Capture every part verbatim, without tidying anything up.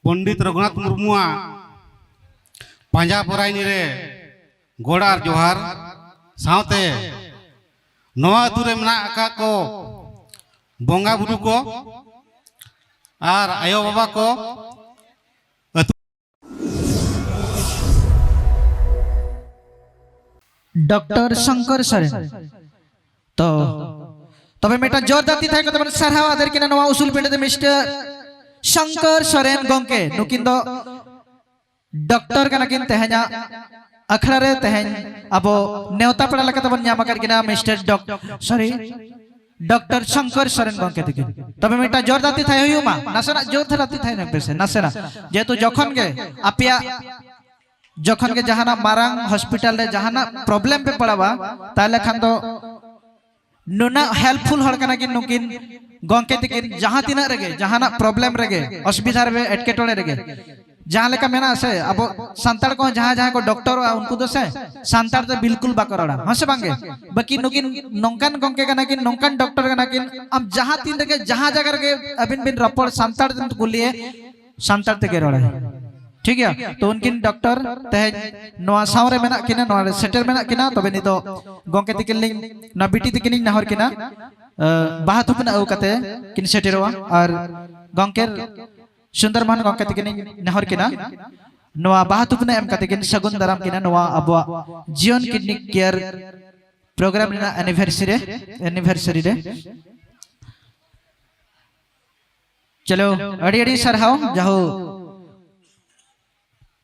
ᱯᱚᱱᱰᱤᱛ ᱨᱚᱜᱷᱩᱱᱟᱛᱷ ᱢᱩᱨᱢᱩᱣᱟᱜ ᱯᱟᱸᱡᱟ ᱯᱚᱨᱟᱭᱱᱤ ᱨᱮ ᱜᱚᱰ ᱟᱨ ᱡᱚᱦᱟᱨ ᱥᱟᱶᱛᱮ ᱱᱚᱣᱟ ᱟᱹᱛᱩ ᱨᱮ ᱢᱮᱱᱟᱜ ᱟᱠᱟᱫ ᱠᱚ ᱵᱚᱸᱜᱟ ᱵᱩᱨᱩ ᱠᱚ ᱟᱨ ᱟᱭᱳ ᱵᱟᱵᱟ ᱠᱚ, ᱟᱹᱛᱩ ᱰᱚᱠᱴᱚᱨ ᱥᱚᱝᱠᱚᱨ ᱥᱚᱨᱮᱱ᱾ ᱛᱚ ᱛᱚᱵᱮ ᱢᱤᱫᱴᱟᱝ ᱡᱳᱨᱫᱟᱨ ᱛᱤ ᱛᱷᱟᱭᱚ ᱠᱟᱛᱮ ᱵᱚᱱ ᱥᱟᱨᱦᱟᱣ ᱟᱫᱮᱨ ᱠᱤᱱᱟ ᱱᱚᱣᱟ ᱩᱥᱩᱞ ᱯᱤᱸᱰᱟᱹ ᱛᱮ ᱢᱤᱥᱴᱟᱨ ᱥᱚᱝᱠᱚᱨ ᱥᱚᱨᱮᱱ ᱜᱚᱝᱠᱮ᱾ ᱱᱩᱠᱤᱱ ᱫᱚ ᱰᱚᱠᱴᱚᱨ ᱠᱟᱱᱟ ᱠᱤᱱ᱾ ᱛᱮᱦᱮᱧᱟᱜ ᱟᱠᱷᱲᱟ ᱨᱮ ᱛᱮᱦᱮᱧ ᱟᱵᱚ ᱱᱮᱣᱛᱟ ᱯᱮᱲᱟ ᱞᱮᱠᱟᱛᱮ ᱵᱚᱱ ᱧᱟᱢ ᱟᱠᱟᱫ ᱠᱤᱱᱟ ᱢᱤᱥᱴᱟᱨ ᱰᱚᱠ ᱥᱚᱨᱤ ᱰᱚᱠᱴᱚᱨ ᱥᱚᱝᱠᱚᱨ ᱥᱚᱨᱮᱱ ᱜᱚᱝᱠᱮ ᱛᱟᱹᱠᱤᱱ᱾ ᱛᱚᱵᱮ ᱢᱤᱫᱴᱟᱝ ᱡᱳᱨᱫᱟᱨ ᱛᱤ ᱛᱷᱟᱭᱚ ᱦᱩᱭᱩᱜ ᱢᱟ, ᱱᱟᱥᱮᱱᱟᱜ ᱡᱳᱨ ᱫᱷᱟᱨᱟ ᱛᱤ ᱛᱷᱟᱭᱚ ᱧᱚᱜ ᱯᱮᱥᱮ, ᱱᱟᱥᱮᱱᱟᱜ᱾ ᱡᱮᱦᱮᱛᱩ ᱡᱚᱠᱷᱚᱱ ᱜᱮ ᱟᱯᱮᱭᱟᱜ ᱡᱚᱠᱷᱚᱱ ᱜᱮ ᱡᱟᱦᱟᱱᱟᱜ ᱢᱟᱨᱟᱝ ᱦᱚᱥᱯᱤᱴᱟᱞ ᱨᱮ ᱡᱟᱦᱟᱱᱟᱜ ᱯᱨᱚᱵᱞᱮᱢ ᱯᱮ ᱯᱟᱲᱟᱣᱟ, ᱛᱟᱦᱚᱞᱮ ᱠᱷᱟᱱ ᱫᱚ ᱱᱩᱱᱟᱹᱜ ᱦᱮᱞᱯᱯᱷᱩᱞ ᱦᱚᱲ ᱠᱟᱱᱟ ᱠᱤᱱ ᱱᱩᱠᱤᱱ ᱜᱚᱝᱠᱮ ᱛᱤᱠᱤᱱ᱾ ᱡᱟᱦᱟᱸ ᱛᱤᱱᱟᱹᱜ ᱨᱮᱜᱮ, ᱡᱟᱦᱟᱱᱟᱜ ᱯᱨᱚᱵᱞᱮᱢ ᱨᱮᱜᱮ, ᱚᱥᱩᱵᱤᱫᱷᱟ ᱨᱮ, ᱮᱴᱠᱮᱴᱚᱬᱮ ᱨᱮᱜᱮ, ᱡᱟᱦᱟᱸ ᱞᱮᱠᱟ ᱢᱮᱱᱟᱜᱼᱟ ᱥᱮ, ᱟᱵᱚ ᱥᱟᱱᱛᱟᱲ ᱠᱚᱦᱚᱸ ᱡᱟᱦᱟᱸ ᱡᱟᱦᱟᱸ ᱠᱚ ᱰᱚᱠᱴᱚᱨᱚᱜᱼᱟ, ᱩᱱᱠᱩ ᱫᱚ ᱥᱮ ᱥᱟᱱᱛᱟᱲ ᱛᱮ ᱵᱤᱞᱠᱩᱞ ᱵᱟᱠᱚ ᱨᱚᱲᱟ, ᱦᱮᱸ ᱥᱮ ᱵᱟᱝᱜᱮ? ᱵᱟᱹᱠᱤ ᱱᱩᱠᱤᱱ ᱱᱚᱝᱠᱟᱱ ᱜᱚᱝᱠᱮ ᱠᱟᱱᱟ ᱠᱤᱱ, ᱱᱚᱝᱠᱟᱱ ᱰᱚᱠᱴᱚᱨ ᱠᱟᱱᱟ ᱠᱤᱱ, ᱟᱢ ᱡᱟᱦᱟᱸ ᱛᱤᱱ ᱨᱮᱜᱮ, ᱡᱟᱦᱟᱸ ᱡᱟᱭᱜᱟ ᱨᱮᱜᱮ ᱟᱹᱵᱤᱱ ᱵᱤᱱ ᱨᱚᱯᱚᱲ, ᱥᱟᱱᱛᱟᱲ ᱛᱮᱢ ᱠᱩᱞᱤᱭᱮ, ᱥᱟᱱᱛᱟᱲ ᱛᱮᱜᱮ ᱨᱚᱲᱟᱭ᱾ ᱴᱷᱤᱠ ᱜᱮᱭᱟ? ᱛᱚ ᱩᱱᱠᱤᱱ ᱰᱚᱠᱴᱚᱨ ᱛᱮᱦᱮᱧ ᱱᱚᱣᱟ ᱥᱟᱶ ᱨᱮ ᱢᱮᱱᱟᱜ ᱠᱤᱱᱟ, ᱱᱚᱣᱟ ᱨᱮ ᱥᱮᱴᱮᱨ ᱢᱮᱱᱟᱜ ᱠᱤᱱᱟ᱾ ᱛᱚᱵᱮ ᱱᱤᱛᱚᱜ ᱜᱚᱝᱠᱮ ᱛᱤᱠᱤᱱ ᱞᱤᱧ, ᱱᱚᱣᱟ ᱵᱤᱴᱤ ᱛᱤᱠᱤᱱ ᱞᱤᱧ ᱱᱮᱦᱚᱨ ᱠᱤᱱᱟ, ᱟᱸ, ᱵᱟᱦᱟ ᱛᱷᱩᱯᱱᱟᱹ ᱟᱹᱜᱩ ᱠᱟᱛᱮ ᱠᱤᱱ ᱥᱮᱴᱮᱨᱚᱜᱼᱟ᱾ ᱟᱨ ᱜᱚᱝᱠᱮ ᱥᱩᱱᱫᱚᱨ ᱢᱳᱦᱚᱱ ᱜᱚᱝᱠᱮ ᱛᱤᱠᱤᱱ ᱞᱤᱧ ᱱᱮᱦᱚᱨ ᱠᱤᱱᱟ, ᱱᱚᱣᱟ ᱵᱟᱦᱟ ᱛᱷᱩᱯᱱᱟᱹ ᱮᱢ ᱠᱟᱛᱮ ᱠᱤᱱ ᱥᱟᱹᱜᱩᱱ ᱫᱟᱨᱟᱢ ᱠᱤᱱᱟ ᱱᱚᱣᱟ ᱟᱵᱚᱣᱟᱜ ᱡᱤᱭᱚᱱ ᱠᱤᱰᱱᱤ ᱠᱮᱭᱟᱨ ᱯᱨᱳᱜᱨᱟᱢ ᱨᱮᱱᱟᱜ ᱮᱱᱤᱵᱷᱟᱨᱥᱟᱨᱤ ᱨᱮ, ᱮᱱᱤᱵᱷᱟᱨᱥᱟᱨᱤ ᱨᱮ᱾ ᱪᱚᱞᱚ, ᱟᱹᱰᱤ ᱟᱹᱰᱤ ᱥᱟᱨᱦᱟᱣ᱾ ᱡᱟᱦᱳ,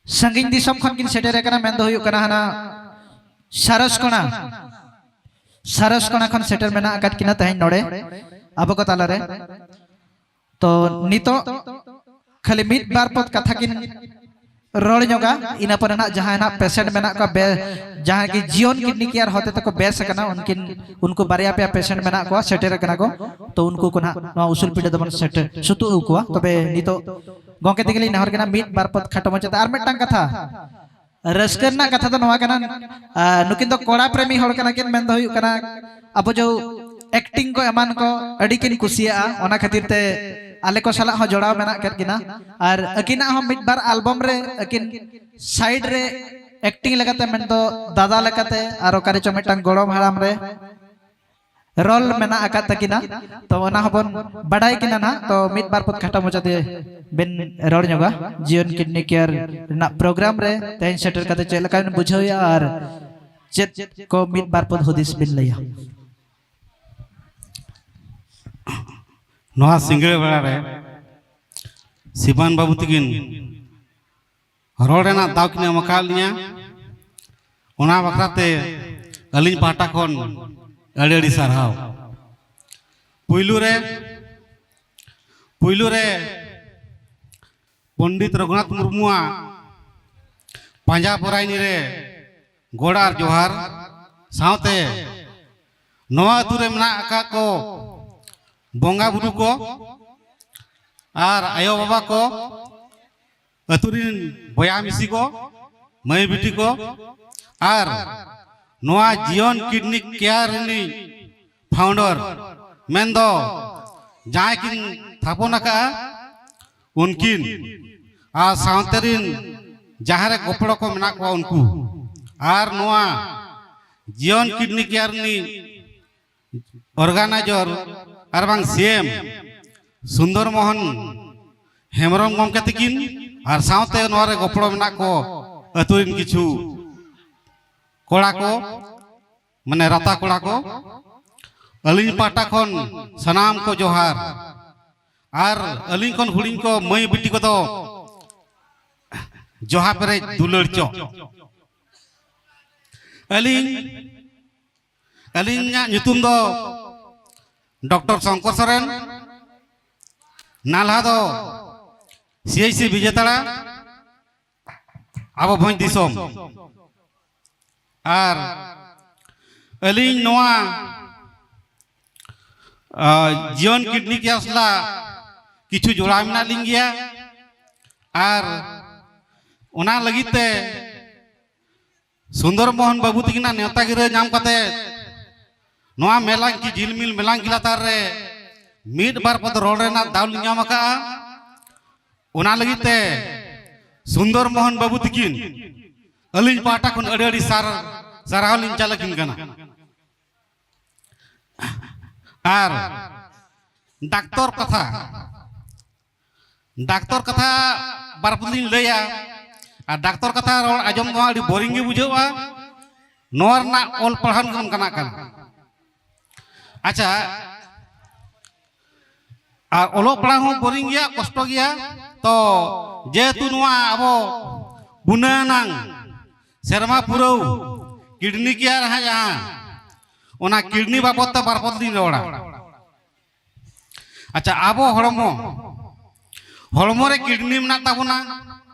ᱥᱟᱺᱜᱤᱧ ᱫᱤᱥᱚᱢ ᱠᱷᱚᱱ ᱠᱤᱱ ᱥᱮᱴᱮᱨ ᱟᱠᱟᱱᱟ, ᱢᱮᱱ ᱫᱚ ᱦᱩᱭᱩᱜ ᱠᱟᱱᱟ ᱦᱟᱱᱟ ᱥᱟᱨᱚᱥᱠᱚᱬᱟ, ᱥᱟᱨᱚᱥᱠᱚᱬᱟ ᱠᱷᱚᱱ ᱥᱮᱴᱮᱨ ᱢᱮᱱᱟᱜ ᱟᱠᱟᱫ ᱠᱤᱱᱟ ᱛᱮᱦᱮᱧ ᱱᱚᱰᱮ ᱟᱵᱚ ᱠᱚ ᱛᱟᱞᱟᱨᱮ᱾ ᱛᱚ ᱱᱤᱛᱚᱜ ᱠᱷᱟᱹᱞᱤ ᱢᱤᱫ ᱵᱟᱨ ᱯᱚᱫ ᱠᱟᱛᱷᱟ ᱠᱤᱱ ᱨᱚᱲ ᱧᱚᱜᱟ, ᱤᱱᱟᱹ ᱯᱚᱨᱮ ᱱᱟᱜ ᱡᱟᱦᱟᱸᱭ ᱱᱟᱜ ᱯᱮᱥᱮᱱᱴ ᱢᱮᱱᱟᱜ ᱠᱚᱣᱟ, ᱵᱮ-, ᱡᱟᱦᱟᱸᱭ ᱜᱮ ᱡᱤᱭᱚᱱ ᱠᱤᱰᱱᱤ ᱠᱮᱭᱟᱨ ᱦᱚᱛᱮ ᱛᱮᱠᱚ ᱵᱮᱥ ᱟᱠᱟᱱᱟ, ᱩᱱᱠᱤᱱ, ᱩᱱᱠᱩ ᱵᱟᱨᱭᱟ ᱯᱮᱭᱟ ᱯᱮᱥᱮᱱᱴ ᱢᱮᱱᱟᱜ ᱠᱚᱣᱟ, ᱥᱮᱴᱮᱨ ᱟᱠᱟᱱᱟ ᱠᱚ, ᱛᱚ ᱩᱱᱠᱩ ᱠᱚ ᱱᱟᱜ ᱱᱚᱣᱟ ᱩᱥᱩᱞ ᱯᱤᱸᱰᱟᱹ ᱫᱚᱵᱚᱱ ᱥᱮᱴᱮᱨ ᱥᱩᱛᱩᱜ ᱟᱹᱜᱩ ᱠᱚᱣᱟ᱾ ᱛᱚᱵᱮ ᱱᱤᱛᱚᱜ ᱜᱚᱝᱠᱮ ᱛᱤᱠᱤᱱ ᱞᱤᱧ ᱱᱮᱦᱚᱨ ᱠᱟᱱᱟ, ᱢᱤᱫ ᱵᱟᱨ ᱯᱚᱫ ᱠᱷᱟᱴᱚ ᱢᱟᱪᱷᱟᱛᱮ᱾ ᱟᱨ ᱢᱤᱫᱴᱟᱝ ᱠᱟᱛᱷᱟ, ᱨᱟᱹᱥᱠᱟᱹ ᱨᱮᱱᱟᱜ ᱠᱟᱛᱷᱟ ᱫᱚ ᱱᱚᱣᱟ ᱠᱟᱱᱟ, ᱟᱨ ᱱᱩᱠᱤᱱ ᱫᱚ ᱠᱚᱲᱟ ᱯᱨᱮᱢᱤ ᱦᱚᱲ ᱠᱟᱱᱟ ᱠᱤᱱ, ᱢᱮᱱ ᱫᱚ ᱦᱩᱭᱩᱜ ᱠᱟᱱᱟ ᱟᱵᱚ ᱡᱚ ᱮᱠᱴᱤᱝ ᱠᱚ ᱮᱢᱟᱱ ᱠᱚ ᱟᱹᱰᱤ ᱠᱤᱱ ᱠᱩᱥᱤᱭᱟᱜᱼᱟ, ᱚᱱᱟ ᱠᱷᱟᱹᱛᱤᱨ ᱛᱮ ᱟᱞᱮ ᱠᱚ ᱥᱟᱞᱟᱜ ᱦᱚᱸ ᱡᱚᱲᱟᱣ ᱢᱮᱱᱟᱜ ᱟᱠᱟᱫ ᱠᱤᱱᱟ᱾ ᱟᱨ ᱟᱹᱠᱤᱱᱟᱜ ᱦᱚᱸ ᱢᱤᱫ ᱵᱟᱨ ᱟᱞᱵᱚᱢ ᱨᱮ ᱟᱹᱠᱤᱱ ᱥᱟᱭᱤᱰ ᱨᱮ ᱮᱠᱴᱤᱝ ᱞᱮᱠᱟᱛᱮ, ᱢᱮᱱᱫᱚ ᱫᱟᱫᱟ ᱞᱮᱠᱟᱛᱮ, ᱟᱨ ᱚᱠᱟᱨᱮ ᱪᱚ ᱢᱤᱫᱴᱟᱝ ᱜᱚᱲᱚᱢ ᱦᱟᱲᱟᱢ ᱨᱮ ᱨᱳᱞ ᱢᱮᱱᱟᱜ ᱟᱠᱟᱫ ᱛᱟᱹᱠᱤᱱᱟ᱾ ᱛᱚ ᱚᱱᱟ ᱦᱚᱸᱵᱚᱱ ᱵᱟᱰᱟᱭ ᱠᱤᱱᱟ ᱱᱟᱦᱟᱜ᱾ ᱛᱚ ᱢᱤᱫ ᱵᱟᱨ ᱯᱚᱫ ᱠᱷᱟᱴᱚ ᱢᱚᱪᱟ ᱛᱮ ᱵᱮᱱ ᱨᱚᱲ ᱧᱚᱜᱟ ᱡᱤᱭᱚᱱ ᱠᱤᱰᱱᱤ ᱠᱮᱭᱟᱨ ᱨᱮᱱᱟᱜ ᱯᱨᱳᱜᱨᱟᱢ ᱨᱮ ᱛᱮᱦᱮᱧ ᱥᱮᱴᱮᱨ ᱠᱟᱛᱮ ᱪᱮᱫ ᱞᱮᱠᱟ ᱵᱮᱱ ᱵᱩᱡᱷᱟᱹᱣᱮᱫᱼᱟ ᱟᱨ ᱪᱮᱫ ᱠᱚ ᱢᱤᱫ ᱵᱟᱨ ᱯᱚᱫ ᱦᱩᱫᱤᱥ ᱵᱮᱱ ᱞᱟᱹᱭᱟ? ᱱᱚᱣᱟ ᱥᱤᱸᱜᱟᱹᱲ ᱵᱮᱲᱟ ᱨᱮ ᱥᱤᱵᱟᱱ ᱵᱟᱹᱵᱩ ᱛᱟᱹᱠᱤᱱ ᱨᱚᱲ ᱨᱮᱱᱟᱜ ᱫᱟᱣ ᱠᱤᱱ ᱮᱢ ᱟᱠᱟᱫ ᱞᱤᱧᱟ, ᱚᱱᱟ ᱵᱟᱠᱷᱨᱟ ᱛᱮ ᱟᱹᱞᱤᱧ ᱯᱟᱦᱴᱟ ᱠᱷᱚᱱ ᱟᱹᱰᱤ ᱟᱹᱰᱤ ᱥᱟᱨᱦᱟᱣ᱾ ᱯᱩᱭᱞᱩ ᱨᱮ ᱯᱩᱭᱞᱩ ᱨᱮ ᱯᱚᱱᱰᱤᱛ ᱨᱚᱜᱷᱩᱱᱟᱛᱷ ᱢᱩᱨᱢᱩᱣᱟᱜ ᱯᱟᱸᱡᱟ ᱯᱚᱨᱟᱭᱱᱤ ᱨᱮ ᱜᱚᱲ ᱟᱨ ᱡᱚᱦᱟᱨ ᱥᱟᱶᱛᱮ ᱱᱚᱣᱟ ᱟᱹᱛᱩ ᱨᱮ ᱢᱮᱱᱟᱜ ᱟᱠᱟᱫ ᱠᱚ ᱵᱚᱸᱜᱟ ᱵᱩᱨᱩ ᱠᱚ ᱟᱨ ᱟᱭᱳ ᱵᱟᱵᱟ ᱠᱚ, ᱟᱹᱛᱩ ᱨᱤᱱ ᱵᱚᱭᱦᱟ ᱢᱤᱥᱤ ᱠᱚ, ᱢᱟᱹᱭ ᱵᱤᱴᱤ ᱠᱚ ᱟᱨ ᱱᱚᱣᱟ ᱡᱤᱭᱚᱱ ᱠᱤᱰᱱᱤ ᱠᱮᱭᱟᱨ ᱨᱤᱱᱤᱡ ᱯᱷᱟᱣᱩᱱᱰᱟᱨ ᱢᱮᱱᱫᱚ ᱡᱟᱦᱟᱸᱭ ᱠᱤᱱ ᱛᱷᱟᱯᱚᱱ ᱟᱠᱟᱫᱼᱟ ᱩᱱᱠᱤᱱ ᱟᱨ ᱥᱟᱶᱛᱮ ᱨᱤᱱ ᱡᱟᱦᱟᱸ ᱨᱮ ᱜᱚᱯᱚᱲᱚ ᱠᱚ ᱢᱮᱱᱟᱜ ᱠᱚᱣᱟ ᱩᱱᱠᱩ ᱟᱨ ᱱᱚᱣᱟ ᱡᱤᱭᱚᱱ ᱠᱤᱰᱱᱤ ᱠᱮᱭᱟᱨ ᱨᱤᱱᱤᱡ ᱚᱨᱜᱟᱱᱟᱭᱡᱚᱨ ᱟᱨ ᱵᱟᱝ ᱥᱤ ᱮᱢ ᱥᱩᱱᱫᱚᱨ ᱢᱳᱦᱚᱱ ᱦᱮᱢᱵᱨᱚᱢ ᱜᱚᱢᱠᱮ ᱛᱟᱹᱠᱤᱱ ᱟᱨ ᱥᱟᱶᱛᱮ ᱱᱚᱣᱟ ᱨᱮ ᱜᱚᱯᱚᱲᱚ ᱢᱮᱱᱟᱜ ᱠᱚ ᱟᱹᱛᱩ ᱨᱤᱱ ᱠᱤᱪᱷᱩ ᱠᱚᱲᱟ ᱠᱚ, ᱢᱟᱱᱮ ᱨᱟᱛᱟ ᱠᱚᱲᱟ ᱠᱚ, ᱟᱹᱞᱤᱧ ᱯᱟᱦᱴᱟ ᱠᱷᱚᱱ ᱥᱟᱱᱟᱢ ᱠᱚ ᱡᱚᱦᱟᱨ᱾ ᱟᱨ ᱟᱹᱞᱤᱧ ᱠᱷᱚᱱ ᱦᱩᱰᱤᱧ ᱠᱚ ᱢᱟᱹᱭ ᱵᱤᱴᱤ ᱠᱚᱫᱚ ᱡᱚᱦᱟᱨ ᱯᱮᱨᱮᱡ ᱫᱩᱞᱟᱹᱲ ᱪᱚ᱾ ᱟᱹᱞᱤᱧ ᱟᱹᱞᱤᱧᱟᱜ ᱧᱩᱛᱩᱢ ᱫᱚ ᱰᱚᱠᱴᱚᱨ ᱥᱚᱝᱠᱚᱨ ᱥᱚᱨᱮᱱ, ᱱᱟᱞᱦᱟ ᱫᱚ ᱥᱤ ᱮᱭᱤᱪ ᱥᱤ ᱵᱤᱡᱮᱛᱟᱲᱟ, ᱟᱵᱚ ᱵᱷᱚᱸᱡᱽ ᱫᱤᱥᱚᱢ᱾ ᱟᱨ ᱟᱹᱞᱤᱧ ᱱᱚᱣᱟ ᱟᱨ ᱡᱤᱭᱚᱱ ᱠᱤᱰᱱᱤ ᱠᱮᱭᱟᱨ ᱥᱟᱞᱟᱜ ᱠᱤᱪᱷᱩ ᱡᱚᱲᱟᱣ ᱢᱮᱱᱟᱜ ᱞᱤᱧ ᱜᱮᱭᱟ᱾ ᱟᱨ ᱚᱱᱟ ᱞᱟᱹᱜᱤᱫ ᱛᱮ ᱥᱩᱱᱫᱚᱨ ᱢᱳᱦᱚᱱ ᱵᱟᱹᱵᱩ ᱛᱟᱹᱠᱤᱱᱟᱜ ᱱᱮᱣᱛᱟ ᱜᱤᱨᱟᱹ ᱧᱟᱢ ᱠᱟᱛᱮ ᱱᱚᱣᱟ ᱢᱮᱞᱟᱝᱠᱤ ᱡᱷᱤᱞᱢᱤᱞ ᱢᱮᱞᱟᱝᱠᱤ ᱞᱟᱛᱟᱨ ᱨᱮ ᱢᱤᱫ ᱵᱟᱨ ᱯᱚᱫ ᱨᱚᱲ ᱨᱮᱱᱟᱜ ᱫᱟᱣ ᱞᱤᱧ ᱧᱟᱢ ᱟᱠᱟᱫᱼᱟ᱾ ᱚᱱᱟ ᱞᱟᱹᱜᱤᱫ ᱛᱮ ᱥᱩᱱᱫᱚᱨ ᱢᱳᱦᱚᱱ ᱵᱟᱹᱵᱩ ᱛᱤᱠᱤᱱ ᱟᱹᱞᱤᱧ ᱯᱟᱦᱴᱟ ᱠᱷᱚᱱ ᱟᱹᱰᱤ ᱟᱹᱰᱤ ᱥᱟᱨ ᱥᱟᱨᱦᱟᱣ ᱞᱤᱧ ᱪᱟᱞ ᱟᱹᱠᱤᱱ ᱠᱟᱱᱟ᱾ ᱟᱨ ᱰᱟᱠᱛᱚᱨ ᱠᱟᱛᱷᱟ, ᱰᱟᱠᱛᱚᱨ ᱠᱟᱛᱷᱟ ᱵᱟᱨ ᱯᱚᱫ ᱞᱤᱧ ᱞᱟᱹᱭᱟ᱾ ᱟᱨ ᱰᱟᱠᱛᱚᱨ ᱠᱟᱛᱷᱟ ᱨᱚᱲ ᱟᱸᱡᱚᱢ ᱫᱚ ᱟᱹᱰᱤ ᱵᱳᱨᱤᱝ ᱜᱮ ᱵᱩᱡᱷᱟᱹᱜᱼᱟ᱾ ᱱᱚᱣᱟ ᱨᱮᱱᱟᱜ ᱚᱞ ᱯᱟᱲᱦᱟᱣ ᱜᱮ ᱚᱱᱠᱟᱱᱟᱜ ᱠᱟᱱᱟ᱾ ᱟᱪᱪᱷᱟ, ᱟᱨ ᱚᱞᱚᱜ ᱯᱟᱲᱦᱟᱣ ᱦᱚᱸ ᱵᱳᱨᱤᱝ ᱜᱮᱭᱟ, ᱠᱚᱥᱴᱚ ᱜᱮᱭᱟ᱾ ᱛᱚ ᱡᱮᱦᱮᱛᱩ ᱱᱚᱣᱟ ᱟᱵᱚ ᱵᱩᱱᱟᱹᱱᱟᱝ ᱥᱮᱨᱢᱟ ᱯᱩᱨᱟᱹᱣ ᱠᱤᱰᱱᱤ ᱠᱮᱭᱟᱨ ᱦᱟᱸᱜ ᱡᱟᱦᱟᱸ, ᱚᱱᱟ ᱠᱤᱰᱱᱤ ᱵᱟᱵᱚᱫ ᱛᱮ ᱵᱟᱨ ᱯᱚᱫ ᱞᱤᱧ ᱨᱚᱲᱟ᱾ ᱟᱪᱪᱷᱟ, ᱟᱵᱚ ᱦᱚᱲᱢᱚ, ᱦᱚᱲᱢᱚ ᱨᱮ ᱠᱤᱰᱱᱤ ᱢᱮᱱᱟᱜ ᱛᱟᱵᱚᱱᱟ,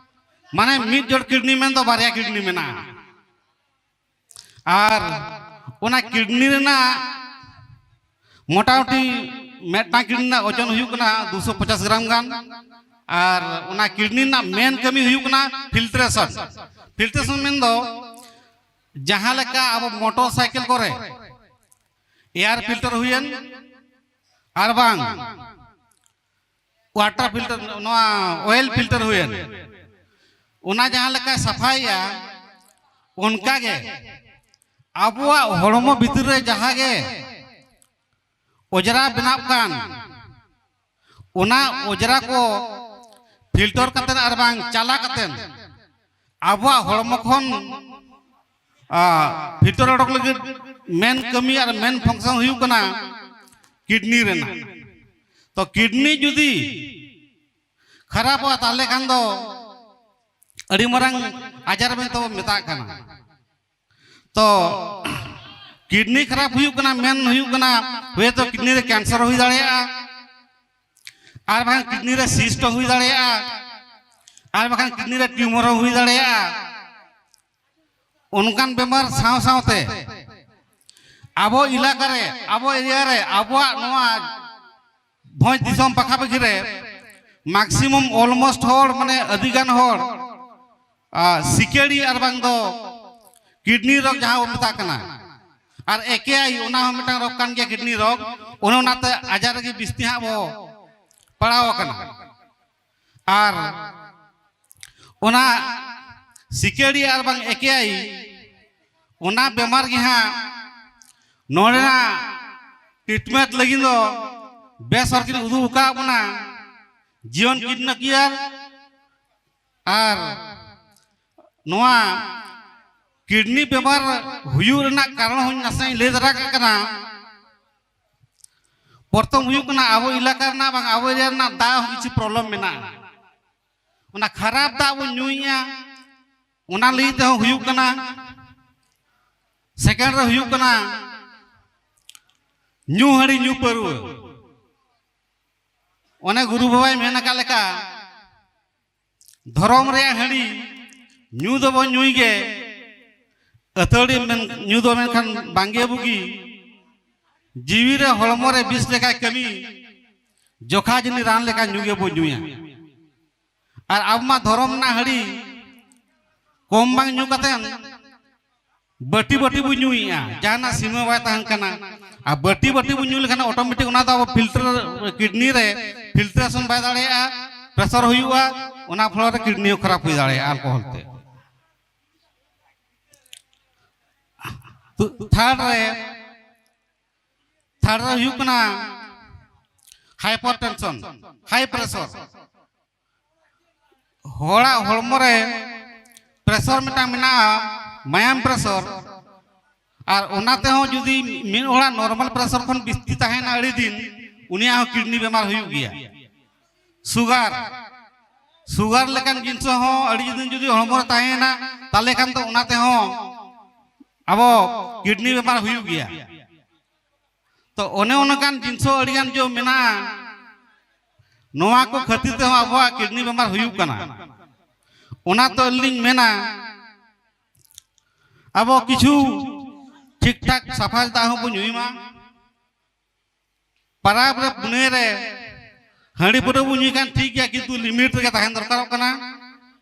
ᱢᱟᱱᱮ ᱢᱤᱫ ᱡᱳᱲ ᱠᱤᱰᱱᱤ ᱢᱮᱱᱫᱚ ᱵᱟᱨᱭᱟ ᱠᱤᱰᱱᱤ ᱢᱮᱱᱟᱜᱼᱟ᱾ ᱟᱨ ᱚᱱᱟ ᱠᱤᱰᱱᱤ ᱨᱮᱱᱟᱜ ᱢᱚᱴᱟᱢᱩᱴᱤ ᱢᱤᱫᱴᱟᱝ ᱠᱤᱰᱱᱤ ᱨᱮᱱᱟᱜ ᱳᱡᱚᱱ ᱦᱩᱭᱩᱜ ᱠᱟᱱᱟ ᱫᱩᱥᱚ ᱯᱚᱪᱟᱥ ᱜᱨᱟᱢ ᱜᱟᱱ᱾ ᱟᱨ ᱚᱱᱟ ᱠᱤᱰᱱᱤ ᱨᱮᱱᱟᱜ ᱢᱮᱱ ᱠᱟᱹᱢᱤ ᱦᱩᱭᱩᱜ ᱠᱟᱱᱟ ᱯᱷᱤᱞᱴᱨᱮᱥᱚᱱ᱾ ᱯᱷᱤᱞᱴᱨᱮᱥᱚᱱ ᱢᱮᱱᱫᱚ ᱡᱟᱦᱟᱸ ᱞᱮᱠᱟ ᱟᱵᱚ ᱢᱚᱴᱚᱨ ᱥᱟᱭᱠᱮᱞ ᱠᱚᱨᱮ ᱮᱭᱟᱨ ᱯᱷᱤᱞᱴᱟᱨ ᱦᱩᱭᱮᱱ, ᱟᱨ ᱵᱟᱝ ᱣᱟᱴᱟᱨ ᱯᱷᱤᱞᱴᱟᱨ, ᱱᱚᱣᱟ ᱚᱭᱮᱞ ᱯᱷᱤᱞᱴᱟᱨ ᱦᱩᱭᱮᱱ, ᱚᱱᱟ ᱡᱟᱦᱟᱸ ᱞᱮᱠᱟᱭ ᱥᱟᱯᱷᱟᱭᱮᱜᱼᱟ, ᱚᱱᱠᱟᱜᱮ ᱟᱵᱚᱣᱟᱜ ᱦᱚᱲᱢᱚ ᱵᱷᱤᱛᱤᱨ ᱨᱮ ᱡᱟᱦᱟᱸ ᱜᱮ ᱚᱡᱽᱨᱟ ᱵᱮᱱᱟᱜ ᱠᱟᱱ, ᱚᱱᱟ ᱚᱡᱽᱨᱟ ᱠᱚ ᱯᱷᱤᱞᱴᱟᱨ ᱠᱟᱛᱮ ᱟᱨ ᱵᱟᱝ ᱪᱟᱞᱟ ᱠᱟᱛᱮ ᱟᱵᱚᱣᱟᱜ ᱦᱚᱲᱢᱚ ᱠᱷᱚᱱ ᱯᱷᱤᱞᱴᱟᱨ ᱚᱰᱚᱠ ᱞᱟᱹᱜᱤᱫ ᱢᱮᱱ ᱠᱟᱹᱢᱤ ᱟᱨ ᱢᱮᱱ ᱯᱷᱟᱝᱥᱚᱱ ᱦᱩᱭᱩᱜ ᱠᱟᱱᱟ ᱠᱤᱰᱱᱤ ᱨᱮᱱᱟᱜ᱾ ᱛᱚ ᱠᱤᱰᱱᱤ ᱡᱩᱫᱤ ᱠᱷᱟᱨᱟᱯᱚᱜᱼᱟ, ᱛᱟᱦᱚᱞᱮ ᱠᱷᱟᱱ ᱫᱚ ᱟᱹᱰᱤ ᱢᱟᱨᱟᱝ ᱟᱡᱟᱨ ᱢᱮᱱᱛᱮ ᱵᱚᱱ ᱢᱮᱛᱟᱜ ᱠᱟᱱᱟ᱾ ᱛᱚ ᱠᱤᱰᱱᱤ ᱠᱷᱟᱨᱟᱯ ᱦᱩᱭᱩᱜ ᱠᱟᱱᱟ, ᱢᱮᱱ ᱦᱩᱭᱩᱜ ᱠᱟᱱᱟ ᱦᱚᱭᱛᱳ ᱠᱤᱰᱱᱤ ᱨᱮ ᱠᱮᱱᱥᱟᱨ ᱦᱩᱭ ᱫᱟᱲᱮᱭᱟᱜᱼᱟ, ᱟᱨ ᱵᱟᱝ ᱠᱤᱰᱱᱤ ᱨᱮ ᱥᱤᱥᱴ ᱦᱚᱸ ᱦᱩᱭ ᱫᱟᱲᱮᱭᱟᱜᱼᱟ, ᱟᱨ ᱵᱟᱝ ᱠᱤᱰᱱᱤ ᱨᱮ ᱴᱤᱭᱩᱢᱟᱨ ᱦᱚᱸ ᱦᱩᱭ ᱫᱟᱲᱮᱭᱟᱜᱼᱟ᱾ ᱚᱱᱠᱟᱱ ᱵᱮᱢᱟᱨ ᱥᱟᱶ ᱥᱟᱶᱛᱮ ᱟᱵᱚ ᱮᱞᱟᱠᱟ ᱨᱮ, ᱟᱵᱚ ᱮᱨᱤᱭᱟ ᱨᱮ, ᱟᱵᱚᱣᱟᱜ ᱱᱚᱣᱟ ᱵᱷᱚᱸᱡᱽ ᱫᱤᱥᱚᱢ ᱯᱟᱠᱷᱟ ᱯᱟᱠᱷᱤ ᱨᱮ ᱢᱮᱠᱥᱤᱢᱟᱢ ᱚᱞᱢᱳᱥᱴ ᱦᱚᱲ, ᱢᱟᱱᱮ ᱟᱹᱰᱤ ᱜᱟᱱ ᱦᱚᱲ ᱥᱤᱠᱟᱹᱲᱤ ᱟᱨ ᱵᱟᱝ ᱫᱚ ᱠᱤᱰᱱᱤ ᱨᱳᱜᱽ ᱡᱟᱦᱟᱸ ᱵᱚᱱ ᱢᱮᱛᱟᱜ ᱠᱟᱱᱟ, ᱟᱨ ᱮᱠᱮ ᱟᱭ, ᱚᱱᱟ ᱦᱚᱸ ᱢᱤᱫᱴᱟᱝ ᱨᱳᱜᱽ ᱠᱟᱱ ᱜᱮᱭᱟ, ᱠᱤᱰᱱᱤ ᱨᱳᱜᱽ᱾ ᱚᱱᱮ ᱚᱱᱟᱛᱮ ᱟᱡᱟᱨ ᱨᱮᱜᱮ ᱵᱤᱥᱛᱤ ᱦᱟᱸᱜ ᱵᱚ ᱯᱟᱲᱟᱣ ᱟᱠᱟᱱᱟ᱾ ᱟᱨ ᱚᱱᱟ ᱥᱤᱠᱟᱹᱲᱤ ᱟᱨ ᱵᱟᱝ ᱮᱠᱮ ᱟᱭ, ᱚᱱᱟ ᱵᱮᱢᱟᱨ ᱜᱮ ᱦᱟᱸᱜ ᱱᱚᱰᱮᱱᱟᱜ ᱴᱨᱤᱴᱢᱮᱱᱴ ᱞᱟᱹᱜᱤᱫ ᱫᱚ ᱵᱮᱥ ᱦᱚᱲ ᱠᱤᱱ ᱩᱫᱩᱜ ᱟᱠᱟᱫ ᱵᱚᱱᱟ, ᱡᱤᱭᱚᱱ ᱠᱤᱰᱱᱤ ᱠᱮᱭᱟᱨ᱾ ᱟᱨ ᱱᱚᱣᱟ ᱠᱤᱰᱱᱤ ᱵᱮᱢᱟᱨ ᱦᱩᱭᱩᱜ ᱨᱮᱱᱟᱜ ᱠᱟᱨᱚᱱ ᱦᱚᱸᱧ ᱱᱟᱥᱮᱧ ᱞᱟᱹᱭ ᱫᱷᱟᱨᱟ ᱠᱟᱜ ᱠᱟᱱᱟ᱾ ᱯᱨᱚᱛᱷᱚᱢ ᱦᱩᱭᱩᱜ ᱠᱟᱱᱟ, ᱟᱵᱚ ᱮᱞᱟᱠᱟ ᱨᱮᱱᱟᱜ ᱵᱟᱝ ᱟᱵᱚ ᱮᱨᱤᱭᱟ ᱨᱮᱱᱟᱜ ᱫᱟᱜ ᱦᱚᱸ ᱠᱤᱪᱷᱩ ᱯᱨᱚᱵᱞᱮᱢ ᱢᱮᱱᱟᱜᱼᱟ᱾ ᱚᱱᱟ ᱠᱷᱟᱨᱟᱯ ᱫᱟᱜ ᱵᱚᱱ ᱧᱩᱭᱮᱫᱼᱟ, ᱚᱱᱟ ᱞᱟᱹᱭ ᱛᱮᱦᱚᱸ ᱦᱩᱭᱩᱜ ᱠᱟᱱᱟ᱾ ᱥᱮᱠᱮᱱᱰ ᱨᱮ ᱦᱩᱭᱩᱜ ᱠᱟᱱᱟ ᱧᱩ ᱦᱟᱺᱰᱤ ᱧᱩ ᱯᱟᱹᱨᱣᱟᱹ᱾ ᱚᱱᱮ ᱜᱩᱨᱩ ᱵᱟᱵᱟᱭ ᱢᱮᱱ ᱟᱠᱟᱫ ᱞᱮᱠᱟ, ᱫᱷᱚᱨᱚᱢ ᱨᱮᱭᱟᱜ ᱦᱟᱺᱰᱤ ᱧᱩ ᱫᱚᱵᱚᱱ ᱧᱩᱭ ᱜᱮ, ᱟᱹᱛᱷᱟᱹᱲᱤ ᱢᱮᱱ-, ᱧᱩ ᱫᱚ ᱢᱮᱱᱠᱷᱟᱱ ᱵᱟᱝᱜᱮ ᱵᱩᱜᱤ᱾ ᱡᱤᱣᱤ ᱨᱮ ᱦᱚᱲᱢᱚ ᱨᱮ ᱵᱤᱥ ᱞᱮᱠᱟᱭ ᱠᱟᱹᱢᱤ, ᱡᱚᱠᱷᱟ ᱡᱟᱹᱱᱤ ᱨᱟᱱ ᱞᱮᱠᱟ ᱧᱩ ᱜᱮᱵᱚᱱ ᱧᱩᱭᱟ᱾ ᱟᱨ ᱟᱵᱚ ᱢᱟ ᱫᱷᱚᱨᱚᱢ ᱨᱮᱱᱟᱜ ᱦᱟᱺᱰᱤ ᱠᱚᱢ ᱵᱟᱝ ᱧᱩ ᱠᱟᱛᱮᱱ ᱵᱟᱹᱴᱤ ᱵᱟᱹᱴᱤ ᱵᱚᱱ ᱧᱩᱭᱮᱫᱼᱟ, ᱡᱟᱦᱟᱱᱟᱜ ᱥᱤᱢᱟᱹ ᱵᱟᱭ ᱛᱟᱦᱮᱱ ᱠᱟᱱᱟ᱾ ᱟᱨ ᱵᱟᱹᱴᱤ ᱵᱟᱹᱴᱤ ᱵᱚᱱ ᱧᱩ ᱞᱮᱠᱷᱟᱱ ᱚᱴᱳᱢᱮᱴᱤᱠ ᱚᱱᱟ ᱫᱚ ᱟᱵᱚ ᱯᱷᱤᱞᱴᱟᱨ, ᱠᱤᱰᱱᱤ ᱨᱮ ᱯᱷᱤᱞᱴᱨᱮᱥᱚᱱ ᱵᱟᱭ ᱫᱟᱲᱮᱭᱟᱜᱼᱟ, ᱯᱨᱮᱥᱟᱨ ᱦᱩᱭᱩᱜᱼᱟ, ᱚᱱᱟ ᱯᱷᱚᱞᱚ ᱨᱮ ᱠᱤᱰᱱᱤ ᱦᱚᱸ ᱠᱷᱟᱨᱟᱯ ᱦᱩᱭ ᱫᱟᱲᱮᱭᱟᱜᱼᱟ ᱟᱞᱠᱳᱦᱚᱞ ᱛᱮ᱾ ᱛᱷᱟᱨᱰ ᱨᱮ, ᱛᱷᱟᱨᱰ ᱨᱮ ᱦᱩᱭᱩᱜ ᱠᱟᱱᱟ ᱦᱟᱭᱯᱟᱨ ᱴᱮᱱᱥᱚᱱ, ᱦᱟᱭ ᱯᱨᱮᱥᱟᱨ᱾ ᱦᱚᱲᱟᱜ ᱦᱚᱲᱢᱚ ᱨᱮ ᱯᱨᱮᱥᱟᱨ ᱢᱤᱫᱴᱟᱝ ᱢᱮᱱᱟᱜᱼᱟ, ᱢᱟᱭᱟᱢ ᱯᱨᱮᱥᱟᱨ᱾ ᱟᱨ ᱚᱱᱟ ᱛᱮᱦᱚᱸ ᱡᱩᱫᱤ ᱢᱤᱫ ᱦᱚᱲᱟᱜ ᱱᱚᱨᱢᱟᱞ ᱯᱨᱮᱥᱟᱨ ᱠᱷᱚᱱ ᱵᱤᱥᱛᱤ ᱛᱟᱦᱮᱱᱟ ᱟᱹᱰᱤ ᱫᱤᱱ, ᱩᱱᱤᱭᱟᱜ ᱦᱚᱸ ᱠᱤᱰᱱᱤ ᱵᱮᱢᱟᱨ ᱦᱩᱭᱩᱜ ᱜᱮᱭᱟ᱾ ᱥᱩᱜᱟᱨ, ᱥᱩᱜᱟᱨ ᱞᱮᱠᱟᱱ ᱡᱤᱱᱤᱥ ᱦᱚᱸ ᱟᱹᱰᱤ ᱫᱤᱱ ᱡᱩᱫᱤ ᱦᱚᱲᱢᱚ ᱨᱮ ᱛᱟᱦᱮᱱᱟ, ᱛᱟᱦᱚᱞᱮ ᱠᱷᱟᱱ ᱫᱚ ᱚᱱᱟ ᱛᱮᱦᱚᱸ ᱟᱵᱚ ᱠᱤᱰᱱᱤ ᱵᱮᱢᱟᱨ ᱦᱩᱭᱩᱜ ᱜᱮᱭᱟ᱾ ᱛᱚ ᱚᱱᱮ ᱚᱱᱠᱟᱱ ᱡᱤᱱᱤᱥ ᱟᱹᱰᱤᱜᱟᱱ ᱡᱚ ᱢᱮᱱᱟᱜᱼᱟ, ᱱᱚᱣᱟ ᱠᱚ ᱠᱷᱟᱹᱛᱤᱨ ᱛᱮᱦᱚᱸ ᱟᱵᱚᱣᱟᱜ ᱠᱤᱰᱱᱤ ᱵᱮᱢᱟᱨ ᱦᱩᱭᱩᱜ ᱠᱟᱱᱟ᱾ ᱚᱱᱟ ᱛᱚ ᱟᱹᱞᱤᱧ ᱢᱮᱱᱟ, ᱟᱵᱚ ᱠᱤᱪᱷᱩ ᱴᱷᱤᱠ ᱴᱷᱟᱠ ᱥᱟᱯᱷᱟ ᱫᱟᱜ ᱦᱚᱸᱵᱚ ᱧᱩᱭ ᱢᱟ᱾ ᱯᱟᱨᱟᱵᱽ ᱨᱮ ᱯᱩᱱᱟᱹᱭ ᱨᱮ ᱦᱟᱺᱰᱤ ᱯᱟᱹᱣᱨᱟᱹ ᱵᱚ ᱧᱩᱭ ᱠᱷᱟᱱ ᱴᱷᱤᱠ ᱜᱮᱭᱟ, ᱠᱤᱱᱛᱩ ᱞᱤᱢᱤᱴ ᱨᱮᱜᱮ ᱛᱟᱦᱮᱱ ᱫᱚᱨᱠᱟᱨᱚᱜ ᱠᱟᱱᱟ᱾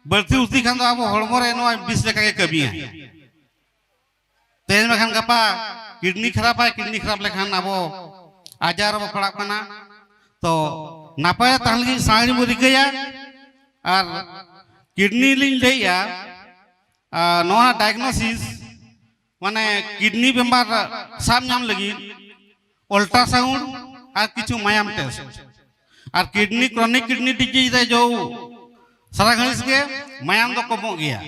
ᱵᱟᱹᱲᱛᱤ ᱩᱥᱛᱤ ᱠᱷᱟᱱ ᱫᱚ ᱟᱵᱚ ᱦᱚᱲᱢᱚ ᱨᱮ ᱱᱚᱣᱟ ᱵᱤᱥ ᱞᱮᱠᱟᱜᱮ ᱠᱟᱹᱢᱤᱭᱟ᱾ ᱛᱮᱦᱮᱧ ᱵᱟᱠᱷᱟᱱ ᱜᱟᱯᱟ ᱠᱤᱰᱱᱤ ᱠᱷᱟᱨᱟᱯᱟᱭ, ᱠᱤᱰᱱᱤ ᱠᱷᱟᱨᱟᱯ ᱞᱮᱠᱷᱟᱱ ᱟᱵᱚ ᱟᱡᱟᱨ ᱨᱮᱵᱚ ᱯᱟᱲᱟᱜ ᱠᱟᱱᱟ᱾ ᱛᱚ ᱱᱟᱯᱟᱭ ᱛᱟᱦᱮᱱ ᱞᱟᱹᱜᱤᱫ ᱥᱟᱶᱟᱨ ᱵᱚ ᱨᱤᱠᱟᱹᱭᱟ᱾ ᱟᱨ ᱠᱤᱰᱱᱤ ᱞᱤᱧ ᱞᱟᱹᱭᱮᱜᱼᱟ, ᱟᱨ ᱱᱚᱣᱟ ᱰᱟᱭᱜᱱᱳᱥᱤᱥ ᱢᱟᱱᱮ ᱠᱤᱰᱱᱤ ᱵᱮᱢᱟᱨ ᱥᱟᱵ ᱧᱟᱢ ᱞᱟᱹᱜᱤᱫ ᱚᱞᱴᱨᱟᱥᱟᱣᱩᱱᱰ ᱟᱨ ᱠᱤᱪᱷᱩ ᱢᱟᱭᱟᱢ ᱴᱮᱥᱴ᱾ ᱟᱨ ᱠᱤᱰᱱᱤ, ᱠᱨᱚᱱᱤᱠ ᱠᱤᱰᱱᱤ ᱰᱤᱡᱤᱡᱽ ᱨᱮ ᱡᱚ ᱥᱟᱨᱟ ᱜᱷᱟᱹᱲᱤᱡ ᱜᱮ ᱢᱟᱭᱟᱢ ᱫᱚ ᱠᱚᱢᱚᱜ ᱜᱮᱭᱟ᱾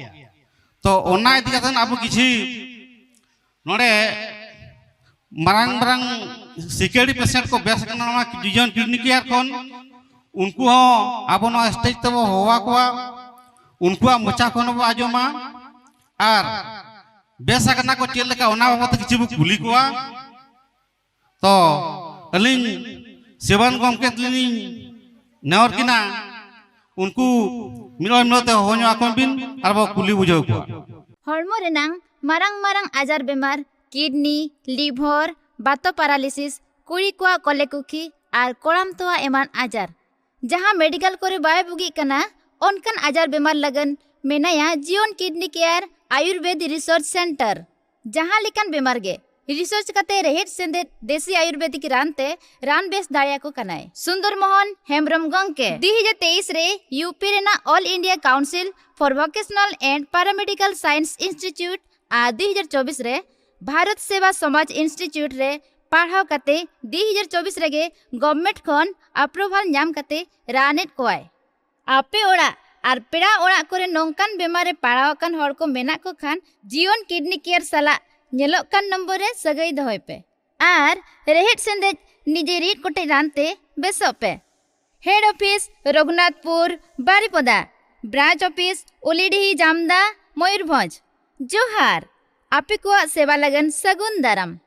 ᱛᱚ ᱚᱱᱟ ᱤᱫᱤ ᱠᱟᱛᱮ ᱟᱵᱚ ᱠᱤᱪᱷᱤ ᱱᱚᱰᱮ ᱢᱟᱨᱟᱝ ᱢᱟᱨᱟᱝ ᱥᱤᱠᱟᱹᱲᱤ ᱯᱮᱥᱮᱱᱴ ᱠᱚ ᱵᱮᱥ ᱟᱠᱟᱱᱟ ᱱᱚᱣᱟ ᱡᱤᱭᱚᱱ ᱠᱤᱰᱱᱤ ᱠᱮᱭᱟᱨ ᱠᱷᱚᱱ᱾ ᱩᱱᱠᱩ ᱦᱚᱸ ᱟᱵᱚ ᱱᱚᱣᱟ ᱥᱴᱮᱡ ᱛᱮᱵᱚ ᱦᱚᱦᱚ ᱟᱠᱚᱣᱟ, ᱩᱱᱠᱩᱣᱟᱜ ᱢᱚᱪᱟ ᱠᱷᱚᱱ ᱵᱚ ᱟᱸᱡᱚᱢᱟ᱾ ᱟᱨ ᱵᱮᱥ ᱟᱠᱟᱱᱟ ᱠᱚ ᱪᱮᱫ ᱞᱮᱠᱟ, ᱚᱱᱟ ᱵᱟᱵᱚᱫ ᱛᱮ ᱠᱤᱪᱷᱩ ᱵᱚ ᱠᱩᱞᱤ ᱠᱚᱣᱟ᱾ ᱛᱚ ᱟᱹᱞᱤᱧ ᱥᱮᱵᱟᱱ ᱜᱚᱢᱠᱮ ᱛᱟᱹᱞᱤᱧ ᱱᱮᱦᱚᱨ ᱠᱤᱱᱟ, ᱩᱱᱠᱩ ᱢᱤᱫ ᱦᱚᱲ ᱢᱤᱫ ᱦᱚᱲ ᱛᱮ ᱦᱚᱦᱚ ᱧᱚᱜ ᱟᱠᱚ ᱵᱤᱱ ᱟᱨ ᱵᱚ ᱠᱩᱞᱤ ᱵᱩᱡᱷᱟᱹᱣ ᱠᱚᱣᱟ᱾ ᱦᱚᱲᱢᱚ ᱨᱮᱱᱟᱝ ᱢᱟᱨᱟᱝ ᱢᱟᱨᱟᱝ ᱟᱡᱟᱨ ᱵᱮᱢᱟᱨ, ᱠᱤᱰᱱᱤ, ᱞᱤᱵᱷᱚᱨ, ᱵᱟᱛᱚ ᱯᱟᱨᱟᱞᱤᱥᱤᱥ, ᱠᱩᱲᱤ ᱠᱚᱣᱟᱜ ᱠᱚᱞᱮ ᱠᱩᱠᱷᱤ ᱟᱨ ᱠᱚᱲᱟᱢ ᱛᱚᱣᱟ ᱮᱢᱟᱱ ᱟᱡᱟᱨ᱾ ᱡᱟᱦᱟᱸ ᱢᱮᱰᱤᱠᱟᱞ ᱠᱚᱨᱮ ᱵᱟᱭ ᱵᱩᱜᱤᱜ ᱠᱟᱱᱟ, ᱚᱱᱠᱟᱱ ᱟᱡᱟᱨ ᱵᱮᱢᱟᱨ ᱞᱟᱹᱜᱤᱫ ᱢᱮᱱᱟᱭᱟ ᱡᱤᱭᱚᱱ ᱠᱤᱰᱱᱤ ᱠᱮᱭᱟᱨ ᱟᱭᱩᱨᱵᱮᱫ ᱨᱤᱥᱟᱨᱪ ᱥᱮᱱᱴᱟᱨ᱾ ᱡᱟᱦᱟᱸ ᱞᱮᱠᱟᱱ ᱵᱮᱢᱟᱨ ᱜᱮ ᱨᱤᱥᱟᱨᱪ ᱠᱟᱛᱮ ᱨᱮᱦᱮᱫ ᱥᱮᱸᱫᱮᱫ ᱫᱮᱥᱤ ᱟᱭᱩᱨᱵᱮᱫᱤᱠ ᱨᱟᱱ ᱛᱮ ᱨᱟᱱ ᱵᱮᱥ ᱫᱟᱲᱮᱭᱟᱠᱚ ᱠᱟᱱᱟᱭ᱾ ᱥᱩᱱᱫᱚᱨ ᱢᱳᱦᱚᱱ ᱦᱮᱢᱵᱨᱚᱢ ᱜᱚᱢᱠᱮ ᱫᱩ ᱦᱟᱡᱟᱨ ᱛᱮᱭᱤᱥ ᱨᱮ ᱤᱭᱩᱯᱤ ᱨᱮᱱᱟᱜ All India Council for Vocational and Paramedical Science Institute ᱟᱨ ᱫᱩ ᱦᱟᱡᱟᱨ ᱪᱚᱵᱵᱤᱥ ᱨᱮ ᱵᱷᱟᱨᱚᱛ ᱥᱮᱵᱟ ᱥᱚᱢᱟᱡᱽ ᱤᱱᱥᱴᱤᱴᱭᱩᱴ ᱨᱮ ᱯᱟᱲᱦᱟᱣ ᱠᱟᱛᱮ ᱫᱩ ᱦᱟᱡᱟᱨ ᱪᱚᱵᱵᱤᱥ ᱨᱮᱜᱮ ᱜᱚᱵᱷᱢᱮᱱᱴ ᱠᱷᱚᱱ ᱟᱯᱨᱩᱵᱷᱟᱞ ᱧᱟᱢ ᱠᱟᱛᱮ ᱨᱟᱱᱮᱫ ᱠᱚᱣᱟᱭ᱾ ᱟᱯᱮ ᱚᱲᱟᱜ ᱟᱨ ᱯᱮᱲᱟ ᱚᱲᱟᱜ ᱠᱚᱨᱮ ᱱᱚᱝᱠᱟᱱ ᱵᱮᱢᱟᱨ ᱨᱮ ᱯᱟᱲᱟᱣ ᱟᱠᱟᱱ ᱦᱚᱲ ᱠᱚ ᱢᱮᱱᱟᱜ ᱠᱚ ᱠᱷᱟᱱ, ᱡᱤᱭᱚᱱ ᱠᱤᱰᱱᱤ ᱠᱮᱭᱟᱨ ᱥᱟᱞᱟᱜ ᱧᱮᱞᱚᱜ ᱠᱟᱱ ᱱᱚᱢᱵᱚᱨ ᱨᱮ ᱥᱟᱹᱜᱟᱹᱭ ᱫᱚᱦᱚᱭ ᱯᱮ ᱟᱨ ᱨᱮᱦᱮᱫ ᱥᱮᱸᱫᱮᱫ ᱱᱤᱡᱮ ᱨᱤᱫ ᱠᱚᱴᱮᱡ ᱨᱟᱱ ᱛᱮ ᱵᱮᱥᱚᱜ ᱯᱮ᱾ ᱦᱮᱰ ᱚᱯᱷᱤᱥ ᱨᱚᱜᱷᱩᱱᱟᱛᱷᱯᱩᱨ ᱵᱟᱨᱤᱯᱚᱫᱟ, ᱵᱨᱟᱧᱪ ᱚᱯᱷᱤᱥ ᱩᱞᱤᱰᱤᱦᱤ ᱡᱟᱢᱫᱟ ᱢᱚᱭᱩᱨᱵᱷᱚᱸᱡᱽ᱾ ᱡᱚᱦᱟᱨ, ᱟᱯᱮ ᱠᱚᱣᱟᱜ ᱥᱮᱵᱟ ᱞᱟᱹᱜᱤᱫ ᱥᱟᱹᱜᱩᱱ ᱫᱟᱨᱟᱢ᱾